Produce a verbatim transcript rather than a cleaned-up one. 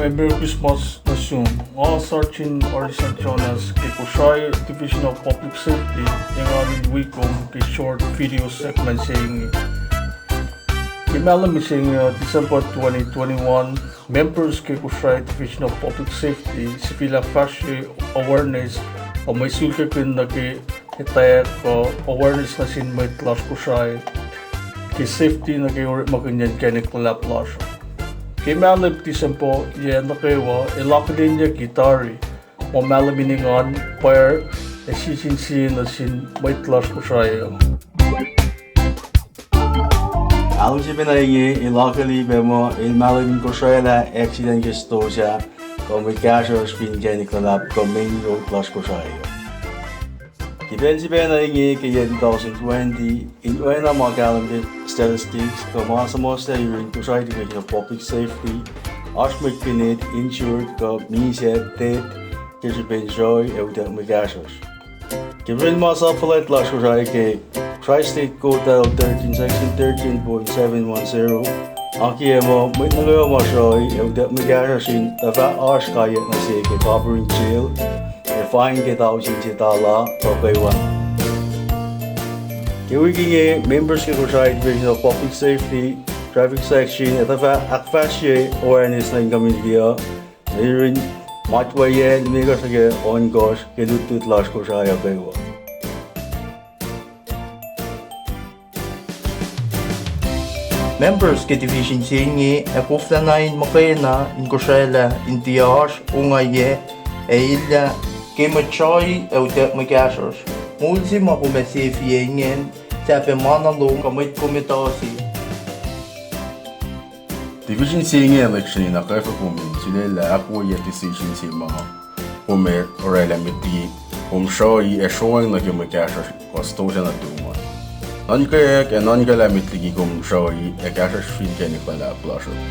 Merry Christmas nuh sum. Nga Sergeant Artisan Jonas ke Kosrae Division of Public Safety, engan in wi kom ke short video segment se inge. Ke mahlwem mihsenge uh, December twenty twenty-one, members ke Kosrae Division of Public Safety sifil ahkfahsrye awareness, uh, mwe sulkakihn nuh ke etwacack, uh, awareness nuh sin mwet lasr Kosrae ke safety nuh ke orekmakihnyacn kacnek luhlahp lasr. Ke mahlwem December yac nuh kwewa, el akihlenyucki tari muh mahlwem in engan, pwacr, ac sisiin sie nuh sin mwet lasr Kosrae uh. Mahlwem se pacna inge el akihlen pac muh el mahlwem in kosraclah accident ke stosah kuh mwe kahsruhsr fin kacnek luhlahp kuh main road lasr Kosrae uh. Ke pacl se pacna inge ke yac two thousand twenty, in oacna ma kahlwem ke statistics kuh ma suhmuhslah yurin Kosrae Division of Public Safety, oasr mwet kihnet injured kuh misac dead ke srihpen sruhi ac utuck mwe kahsruhsr. Ke pacl ma sap fuhlwact lasr Kosrae ke Tri-State Code Title thirteen, Section thirteen point seven one zero, akiyac muh mwet nuh kwewa ma sruhi ac utuck mwe kahsruhsr in tuhfah oasr kaiyuck nuh se ke kapihrin jail ac fine ke tausin se tala kuh kwewana. Ke wik inge, members ke Kosrae Division of Public Safety, Traffic Section, ac tuhfah ahkfahsrye awareness nuh in community uh, nuh yurin matwac yac limekohsr nuh ke ohnkohsr ke lutlut lasr Kosrae uh kwewa. Members ke division se inge ac koflana in muhkwena in kosraclah in tiac oasr ongaiyac ac elyah ke mwet sruhi ac utuck mwe kahsruhsr. Moul se ma kom ac sefiyac ingacn, sahp ma na lom kuh mwet kom etuh se. Division se inge el ekihn in ahkkweye kom in sulaclah ahkwoye decision se ma kom ac oraclah met liki kom sruhi ac sroacng nuh ke mwe kahsruhsr kuh stosah nuhtum an. Nuhnkweyuck ac nuhnkwaclah met liki kom sruhi ac kahsruhsr fin kacnek luhlahp lasr uh.